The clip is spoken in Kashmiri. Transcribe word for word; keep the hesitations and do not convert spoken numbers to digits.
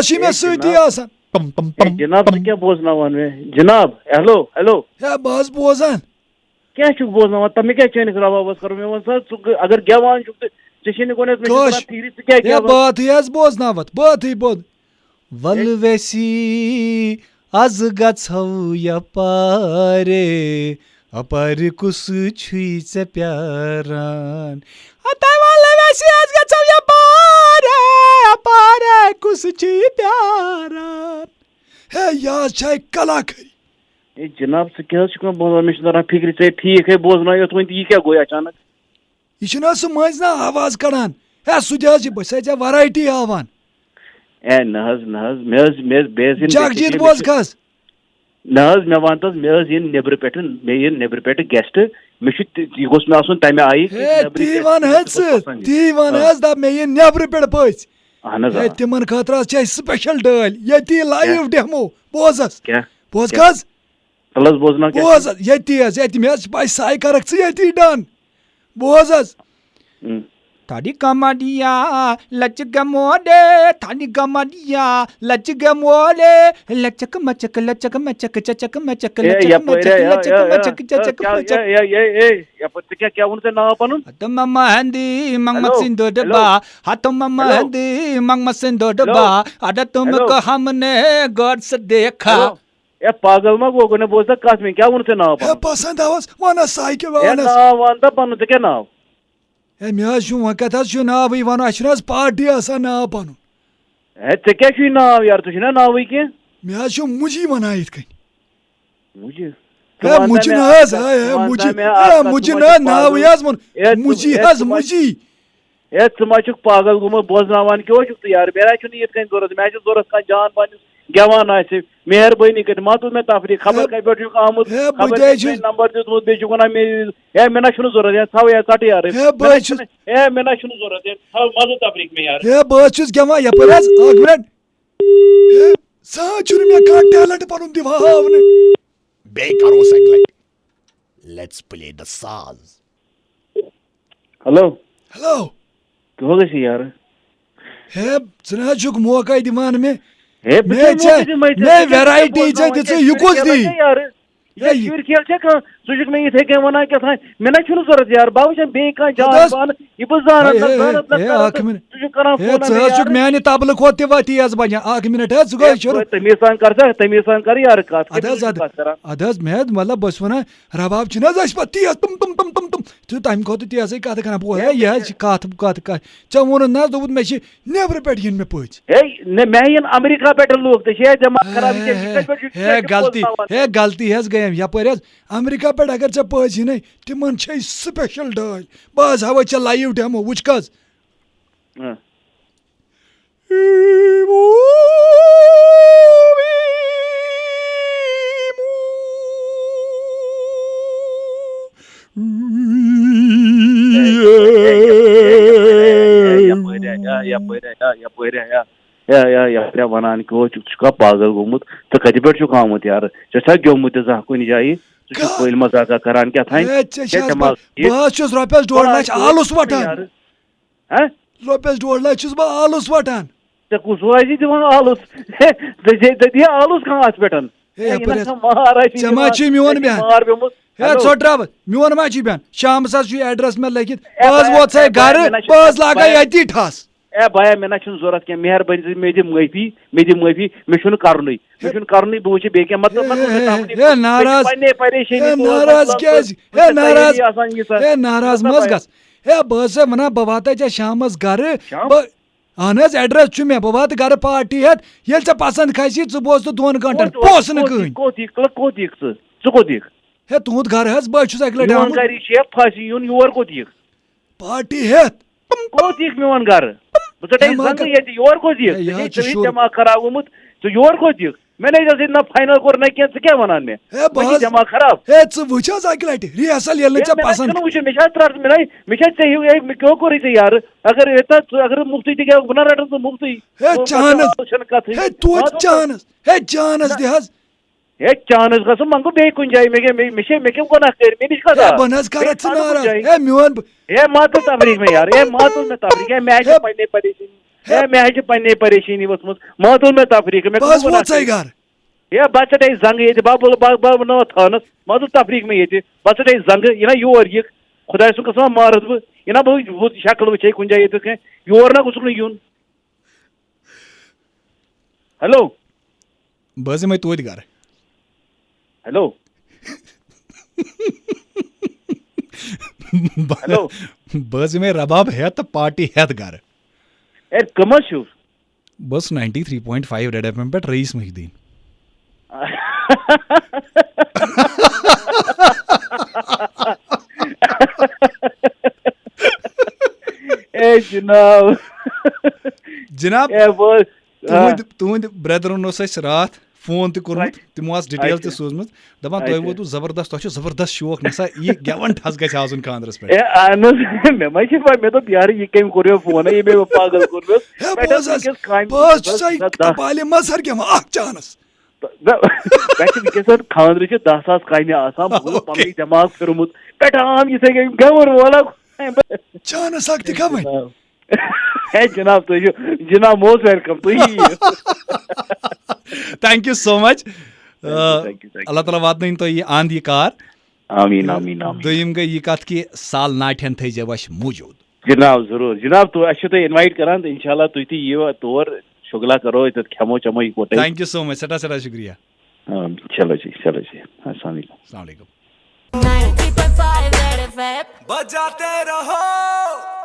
آواز چھِ مےٚ ہے، سۭتی جناب۔ آسان۔ پم، پم، ہے، پم، جناب، پم۔ ژٕ کیٛاہ بوزناوان مےٚ؟ جناب، ہیلو، ہیلو۔ ہے، بہٕ حظ بوزان۔ کیٛاہ چھُکھ بوزناوان؟ تَتھ مےٚ کیٛاہ چٲنِس ربابس کَرُن؟ مےٚ وَن سا، ژٕ گ-، اگر گٮ۪وان چھُکھ تہٕ ژےٚ چھے نہٕ گۄڈٕنٮ۪تھ مےٚ چھُ کٲش-، وَنان تیٖرِ، ژٕ کیٛاہ ہے، گٮ۪وان؟ بٲتھٕے حظ بوزناوَتھ، بٲتھٕے بوز۔ وَلہٕ ویسی، از گژھو یپارے، اپارِ کُس چھُے ژےٚ پیاران؟ ہتے وَلہٕ ویسی، از گژھو یپارے، اپارے کُس چھُے پیاران؟ ہے، یہِ حظ چھے کلاکٲری۔ ہے جناب، ژٕ کیٛاہ حظ چھُکھ وۄنۍ بوزان؟ مےٚ چھُنہٕ تران فِکرِ، ژےٚ ٹھیٖک ہے بوزنٲیِتھ وۄنۍ تہٕ یہِ کیٛاہ گوٚو اچانک؟ یہِ چھُنہٕ حظ سُہ مٔنٛزۍ نا آواز کڑان؟ ہے، سُہ تہِ حظ چھِ، بہٕ چھُسے ژےٚ variety ہاوان۔ ہے نہ حظ، نہ حظ، مےٚ حظ، مےٚ حظ، بیٚیہِ حظ یِن جگجیت فِکرِ، مےٚ بوز چھِ، کھس۔ نہ حظ، مےٚ وَن تہٕ حظ، مےٚ حظ یِن نیٚبرٕ پٮ۪ٹھٕ، مےٚ یِن نیٚبرٕ پٮ۪ٹھٕ guest، مےٚ چھُ تہِ، یہِ گوٚژھ مےٚ آسُن تَمہِ آیہِ کہِ ہے، نیٚبرٕ تی guest وَن گٔژھۍ حظ مےٚ ژٕ، پَسنٛد یِنۍ۔ تی وَن آ۔ حظ، دَپ مےٚ یِن نیٚبرٕ پٮ۪ٹھ پٔژھۍ۔ اہن حظ، ہے، آ۔ تِمن خٲطرٕ حظ چھِ اَسہِ special ڈٲلۍ، ییٚتی کیٛاہ؟ Live demo، بوز حظ۔ کیٛاہ؟ بوز کیٛاہ؟ کھس۔ تَلہٕ حظ بوزناو کیٛاہ؟ بوز حظ، ییٚتی حظ، ییٚتہِ مےٚ حظ چھِ پَے، ساے کَرَکھ ژٕ ییٚتی done۔ بوز حظ۔ اۭں۔ تھاڑی کمڈیا، لچک موڈے، تھاڑی کمڈیا، لچک موڈے، لچک مچک، لچک مچک، چچک مچک، ہے، لچک یپٲرۍ، مچک، ہے، ہے، لچک ہے، ہے، مچک، ہے، چچک کیٛاہ، مچک۔ ہے، ہے، ہے، ہے، یپٲرۍ، ژٕ کیٛاہ، کیٛاہ ووٚنُتھ ژےٚ ناو پنُن؟ ہتہٕ مما ہندی منٛگمہٕ ہیلو، سٕنٛدِ ہیلو، ڈبا، ہتہٕ مما ہیلو، ہندی منٛگمہٕ سٕنٛدِ ہیلو، ڈبا، اَدٕ تُم ہیلو۔ کو ہم نے غور سے دیکھا۔ ہیلو۔ ہے، پاگل ما گوٚو؟ گۄڈٕ بوز تہٕ کتھ مےٚ، کیٛاہ ووٚنُتھ ژےٚ ناو ہے، پنُن؟ پسنٛد آوس، وَن حظ ساے کیٛاہ ہے، وَن حظ۔ ناو وَن تہٕ پنُن، ژےٚ کیٛاہ ناو؟ ہے، مےٚ حظ چھُ وۄنۍ کَتہِ حظ چھُ ناوٕے وَنُن، اَسہِ چھُنہٕ حظ party آسان ناو پَنُن۔ ہے، ژےٚ کیٛاہ چھُے ناو یارٕ؟ ژےٚ چھُے نا ناوٕے کینٛہہ؟ مےٚ حظ چھُ مُجی وَنان یِتھ کٔنۍ۔ مُجہِ؟ ژٕ ہے، وَن تہٕ مُجہِ مےٚ نہٕ حظ، اَکھ کَتھ، ہے، ہے، ژٕ وَن مُجہِ، تہٕ مےٚ ہے، اَکھ کَتھ، مُجہِ ژٕ نہٕ ما حظ، چھُکھ ناوٕے پاگل؟ حظ ووٚن۔ ہے، ژٕ، مُجی ہے، حظ، ژٕ ما، مُجی۔ ہے، ژٕ ما چھُکھ پاگل گوٚمُت؟ بوزناوان کیٛاہ چھُکھ ژٕ یارٕ؟ مےٚ چھُنہٕ یِتھ کٔنۍ ضوٚرَتھ، مےٚ چھُ ضوٚرَتھ کانٛہہ جان پننِس گٮ۪وان آسہِ۔ مہربٲنی کٔرِتھ، ما تُل مےٚ تفریٖق، خبر ہے، کَتہِ پٮ۪ٹھ چھُکھ آمُت، ہے، بہٕ خبر تہِ کَتہِ حظ چھُس۔ مےٚ نمبر دیُتمُت، بیٚیہِ چھُکھ وَنان مےٚ، ہے، مےٚ نہ چھُنہٕ ضوٚرَتھ، ہے، تھاو، ہے، ژَٹہٕ یارٕ۔ ہے، بہٕ مےٚ نہ حظ چھُس۔ چھُنہٕ، ہے، مےٚ نہ چھُنہٕ ضوٚرَتھ، ہے، تھاو، ما تُل تفریٖق مےٚ یارٕ۔ ہے، بہٕ حظ چھُس گٮ۪وان یَپٲرۍ حظ، اَکھ مِنٹ۔ ہے، سُہ حظ چھُنہٕ مےٚ کانٛہہ talent پَنُن دِوان ہاونہٕ۔ بیٚیہِ کَرو سَکہِ لَٹہِ۔ Let's play the saz۔ Hello. Hello. کیٛاہ گژھِ یارٕ؟ ہے، ژٕ نہ حظ چھُکھ موقعے دِوان مےٚ۔ ہے، بہٕ مےٚ کیٛاہ ژےٚ، موقعہٕ دِمَے ژےٚ؟ مےٚ ژٕ کیٛاہ variety بوزناوان ژےٚ دِژٕے، چھَکھ؟ یہِ کُس کیٛاہ دی؟ گژھِ یارٕ؟ یہِ ہے، چھا یہِ شُرۍ کھیل چھا کانٛہہ؟ ژٕ چھُکھ مےٚ یِتھَے کٔنۍ وَنان کیٛاہ تام۔ مےٚ نہ چھُنہٕ ضوٚرَتھ یارٕ، بہٕ وٕچھَن بیٚیہِ کانٛہہ اَدٕ جان حظ۔ پانہٕ۔ یہِ بہٕ زانَتھ ہے، نہ، ہے، زانَتھ نہ، ہے، زانَتھ اَکھ نہ۔ مِنٹ۔ ژٕ چھُکھ کَران ہے، فون ژٕ مےٚ حظ چھُکھ یارٕ۔ میٛانہِ طبلہٕ کھۄتہٕ تہِ وۄنۍ تیز بَجان۔ اَکھ مِنٹ حظ، ژٕ گوٚو ہے، شروٗع۔ تۄہہِ تٔمِس سان کَر سا، تٔمِس سان کَر یارٕ کَتھ، اَدٕ کٔمِس حظ، سۭتۍ اَدٕ، کَتھ کَران؟ اَدٕ حظ، مےٚ حظ، مطلب، بہٕ چھُس وَنان، رباب چھِنہٕ حظ اَسہِ پَتہٕ تیز، تُم، تُم، تُم، تُم، تُم۔ ژٕ تَمہِ کھۄتہٕ تیزٕے کَتھٕ کَران۔ بہٕ، ہے، ہے، یہِ حظ چھِ کَتھ، کَتھ، کَتھ۔ ژےٚ ووٚنُتھ نہ حظ، دوٚپُتھ، مےٚ چھِ نیٚبرٕ پٮ۪ٹھ یِنۍ مےٚ پٔژھۍ۔ ہے، نہ، مےٚ یِن امریکہ پٮ۪ٹھ لوٗکھ تہِ، چھِ ہے دٮ۪ماغ خراب، یہِ کیٛاہ، یہِ کَتہِ پٮ۪ٹھ چھُ، ہے، یہِ کَتہِ چھُ غلطی، بوزناوان؟ ہے، غلطی حظ گٔیم یَپٲرۍ حظ۔ امریکہ پٮ۪ٹھ اگر ژےٚ پٔژھۍ یِنَے، تِمَن چھے special ڈٲلۍ۔ بہٕ حظ ہاوَے ژےٚ live demo، وٕچھ کَس۔ ہاں۔ یپٲرۍ ہا، یا، یپٲرۍ ہا، یا، یپٲرۍ ہا، یا۔ یا، یا، یا، یا، وَنان کیٛاہ چھُکھ، ژٕ چھُکھا پاگل گوٚمُت؟ ژٕ کَتہِ پٮ۪ٹھ چھُکھ آمُت یارٕ؟ ژےٚ چھا گیوٚمُت تہِ زانٛہہ کُنہِ جایہِ؟ ژٕ چھُکھ کَتھ؟ پٲلۍ مزاقا کران کیٛاہ تھانۍ؟ ہے، ژےٚ چھِ ژےٚ حظ دٮ۪ماغ پَے، ٹھیٖک؟ بہٕ حظ چھُس رۄپیَس ڈۄڈ وَلہٕ لَچھ حظ، آلُس وَٹان۔ یارٕ۔ ہہ؟ رۄپیَس ڈۄڈ لَچھ چھُس بہٕ آلُس وَٹان۔ ژےٚ کُس روزِ دِوان آلُس؟ ہے، ژےٚ، ژےٚ، ژےٚ دِیا آلُس کانٛہہ اَتھ پٮ۪ٹھ؟ ہے، ہے، یہِ یَپٲرۍ نہ حظ، سا مار آسہِ ژےٚ ما دِوان، چھُے میون ژےٚ چھُے بیٚہان؟ مار پیوٚمُت۔ ہے، ہیلو۔ ژٕ ڈراوٕ، میون ما چھُے بیٚہان؟ شامَس حظ چھُے address مےٚ لیکھِتھ۔ ہے، بہٕ حظ بیا، ووت سا ہے، بیا، گرٕ، مےٚ نہ چھُ، بہٕ حظ لاگہٕ بیا، ییٚتی ٹھَس۔ ہے، بیا، مےٚ نہ چھُنہٕ ضوٚرَتھ کینٛہہ، مہربٲنی، مےٚ دِ معٲفی، مےٚ دِ معٲفی، مےٚ چھُنہٕ کَرُنُے، مےٚ چھُنہٕ کَرُنُے، بہٕ وٕچھِ بیٚیہِ کینٛہہ، مطلب، ہے، مطلب، مےٚ ہے، تَتھ ہے، نہٕ ہے، کینٛہہ۔ مےٚ چھِ ناراض۔ پنٛنے پریشٲنی ہے، تور ناراض منٛز کیٛازِ؟ مےٚ ہے، چھِ ناراض۔ تیٲری آسان ییٖژاہ۔ ہے، ناراض مطلب، مہ حظ بیا۔ گژھ۔ ہے، بہٕ حظ چھُسے وَنان، بہٕ واتَے ژےٚ شامَس گرٕ۔ شام؟ بہٕ اہن حظ، address چھُ مےٚ، بہٕ واتہٕ گرٕ party ہٮ۪تھ۔ ییٚلہِ ژےٚ پسنٛد کھسہِ، ژٕ بوز تہٕ دۄن گنٹن کوٚت، پونٛسہٕ نہٕ کوٚت، کٕہٕنۍ۔ کوٚت یِکھ؟ کوٚت یِکھ ژٕ؟ ژٕ کوٚت یِکھ؟ ہے، تُہُنٛد گرٕ حظ، بہٕ حظ چھُس اَکہِ لٹہِ میون آمُت۔ گرِ چھُ پھَسہِ یُن، یور کوٚت یِکھ؟ Party ہٮ۪تھ۔ کوٚت یِکھ میون گرٕ؟ بہٕ ژَٹے ہے، ما زنٛگہٕ کر-، ییٚتہِ، یور کوٚت یِکھ؟ ہے، یہِ ژےٚ حظ چھُ چھُے شُر۔ دٮ۪ماغ خراب گوٚمُت، ژٕ یور کوٚت یِکھ؟ مےٚ نَے ژےٚ سۭتۍ نہ final کوٚر نہ کینٛہہ، ژٕ کیٛاہ وَنان مےٚ؟ ہے، بہٕ مےٚ چھُ حظ، دٮ۪ماغ خراب۔ ہے، ژٕ وٕچھ حظ اَکہِ لٹہِ rehearsal ییٚلہِ نہٕ ہے، ژےٚ مےٚ نہ پسنٛد۔ چھُنہٕ وٕچھُن، مےٚ چھا ترٛٹھ، مےٚ نَے، مےٚ چھا ژےٚ ہیوٗ، ہے، مےٚ کیٛاہ کوٚرُے ژےٚ یارٕ؟ اگر ہے تَتھ، اگر مُفتٕے تہِ گٮ۪وَکھ، بہٕ نہ رَٹَن ژٕ مُفتٕے۔ ہے، بہٕ چانس۔ چھُس آلُس چھَنہٕ کَتھٕے۔ ہے، توتہِ مطلب، چانس۔ ہے، چانس نہ۔ دِ حظ۔ ہے، چانس گژھُن منٛگہٕ بیٚیہِ کُنہِ جایہِ، مےٚ کیٛاہ، مےٚ، مےٚ چھے، مےٚ کیٛاہ گۄناہ کٔرۍ؟ مےٚ نِش کَتھ ہے، آو؟ بہٕ نہ حظ کَرَتھ ژٕ بیٚیہِ منٛگہٕ کُنہِ ناراض۔ جایہِ۔ ہے، میون بہٕ، ہے، ما تُل تفریٖق مےٚ یارٕ، ہے، ما تُل مےٚ تفریٖق، ہے، مےٚ حظ چھِ ہے، پنٛنے پریشٲنی۔ ہے، ہے، مےٚ حظ چھِ پنٛنے پریشٲنی ؤژھمٕژ، ما تُل مےٚ تفریٖق، مےٚ بہٕ حظ کَمہٕ گۄناہ ووت سَے کٔرۍ؟ گرٕ۔ ہے، بہٕ ژَٹے زنٛگہٕ ییٚتہِ، بہٕ، بہٕ، بہٕ، بہٕ، بہٕ نہٕ تھاونَس، ما تُل تفریٖق مےٚ ییٚتہِ، بہٕ ژَٹے زنٛگہٕ، یہِ نہ یور یِکھ، خۄداے سُنٛد قسم مارَتھ بہٕ، یہِ نہ بہٕ، بہٕ شکل وٕچھے کُنہِ جایہِ ییٚتٮ۪تھ کینٛہہ، یور نہ گوٚژھُکھ نہٕ یُن۔ ہیلو۔ بہٕ حظ یِمَے توتہِ گرٕ۔ ہیلو۔ بہٕ، ہیلو۔ بہٕ حظ یِمَے رباب ہٮ۪تھ تہٕ party ہٮ۪تھ گرٕ۔ ہے، کٕم حظ چھِو؟ بہٕ حظ چھُس ninety three point five Red F M پٮ۪ٹھ رئیس محی الدین۔ اے جناب۔ جناب، اے بہٕ حظ، آ۔ تُہٕنٛدۍ، تُہٕنٛدۍ brotherن اوس اَسہِ راتھ فون تہِ کوٚرمُت، اچھا۔ تِمو آسہٕ detail تہِ اچھا۔ سوٗزمٕژ، دَپان تۄہہِ اچھا۔ ووتوٕ زبردست، تۄہہِ چھُ زبردست شوق، نسا یہِ گٮ۪وَن ٹھَس گژھِ آسُن خانٛدرَس پٮ۪ٹھ۔ اے، اہن حظ، مےٚ ما چھِ پَے، مےٚ دوٚپ یارٕ یہِ کٔمۍ کوٚر مےٚ فون، یہِ مےٚ پاگل کوٚر مےٚ۔ ہے، پٮ۪ٹھ بوز حظ حظ، وٕنکیٚس کامہِ بہٕ حظ چھُس چھُسَے سَتھ دَہ۔ کپالہِ منٛز ہر گٮ۪وان اَکھ چانس۔ نہ، مےٚ چھِ وٕنکیٚس خانٛدرٕ چھِ دَہ ساس کامہِ آسان، بہٕ گوٚژھُس اوکے۔ پَنُنُے دٮ۪ماغ پھِرمُت۔ پٮ۪ٹھ عام یِتھَے کٔنۍ گٮ۪وَن وولہ۔ چانس اَکھ تہِ کَمٕے۔ ہے جناب، تُہۍ چھِو، جناب، most welcome، تُہۍ یِیِو۔ Thank you so much۔ Thank you, آ، thank you, thank you۔ اللہ تعالیٰ واتنٲیِن تۄہہِ یہِ اَنٛد یہِ کار۔ آمیٖن، آمیٖن، آمیٖن۔ دوٚیِم گٔے یہِ کَتھ کہِ سال ناٹِہَن تھٲیزیو اَسہِ موٗجوٗد۔ جناب، ضروٗر۔ جناب، تُہۍ، اَسہِ چھِو تُہۍ invite کران تہٕ انشاءاللہ تُہۍ تہِ یِیِو تور، شُگلا کرو، ییٚتٮ۪تھ کھٮ۪مو چٮ۪مو یِکوَٹَے۔ Thank you so much، سٮ۪ٹھاہ سٮ۪ٹھاہ شُکریہ۔ آ، چلو جی، چلو جی، السلام علیکم۔ السلام علیکم۔ ninety point five Red F M۔ بجاتے رہو۔